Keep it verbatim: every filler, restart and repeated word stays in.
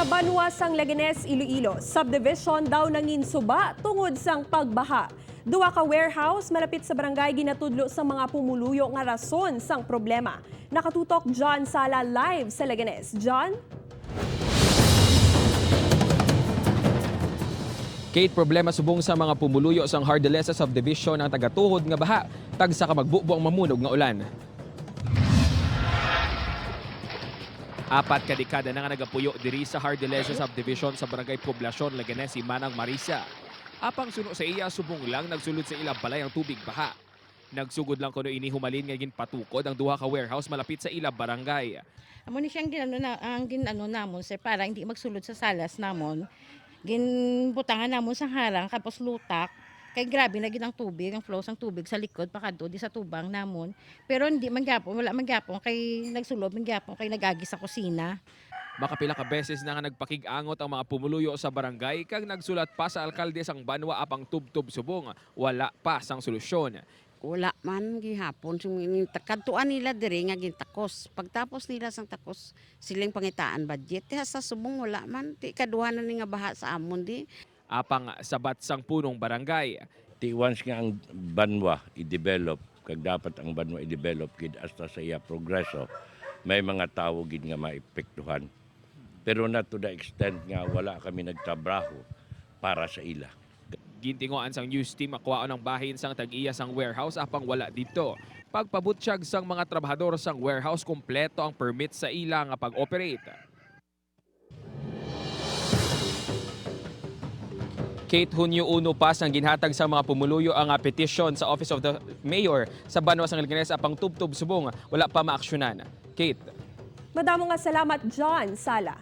Sa banwa sang Leganes, Iloilo, subdivision daw nangin suba tungod sang pagbaha. Duha ka warehouse malapit sa barangay ginatudlo sang mga pumuluyo nga rason sang problema. Nakatutok John Sala live sa Leganes. John? Kate, problema subong sa mga pumuluyo sang Hardelesa Subdivision ang tagatuhod nga baha, tagsa ka magbubo ang mamunog nga ulan. Apat ka dekada na nga nagapuyo diri sa Hardelesa Subdivision sa Barangay Poblacion, Leganes si Manang Marisa. Apang suno sa iya, subong lang nagsulod sa ila balay ang tubig baha. Nagsugod lang kuno ini humalin nga ginpatukod ang duha ka warehouse malapit sa ila barangay. Amo ni siyang ginano na, ang ginano namon, sir, para hindi magsulod sa salas namon. Ginbutangan namon sang harang, tapos lutak. Kay grabe na gid ang tubig, ang flow sang tubig sa likod pakadto di sa tubang namon. Pero hindi man gyapon, wala man gyapon kay nagsulod man gyapon kay nagagi sa kusina. Makapila ka beses na nga nagpakig-angot ang mga pumuluyo sa barangay kag nagsulat pa sa alkalde sang banwa apang tubtob subong wala pa sang solusyon. Wala man gihapon sing kadtuan nila diri nga gintakos. Pagtapos nila sang takos, siling pangitaan budget. Diha sa subong wala man. Ti kaduha na ni nga baha sa amon di. Apang sabat sang punong barangay, Ti once nga ang banwa i-develop, kag dapat ang banwa i-develop gid hasta sa iya progreso, may mga tawo gid nga maepektuhan. Pero not to the extent nga wala kami nagtrabaho para sa ila. Gintinguhaan sang news team nga kuhaon ang bahin sang tag-iya sang warehouse apang wala didto. Pagpabutyag sang mga trabahador sang warehouse, kompleto ang permit sa ila nga pag-operate. Kate, Hunyo uno pa sang ginhatag sang mga pumuluyo ang, ah, petition sa Office of the Mayor sa banwa sang Leganes apang tubtob subong wala pa maaksyonan. Kate. Madamo nga salamat, John Sala.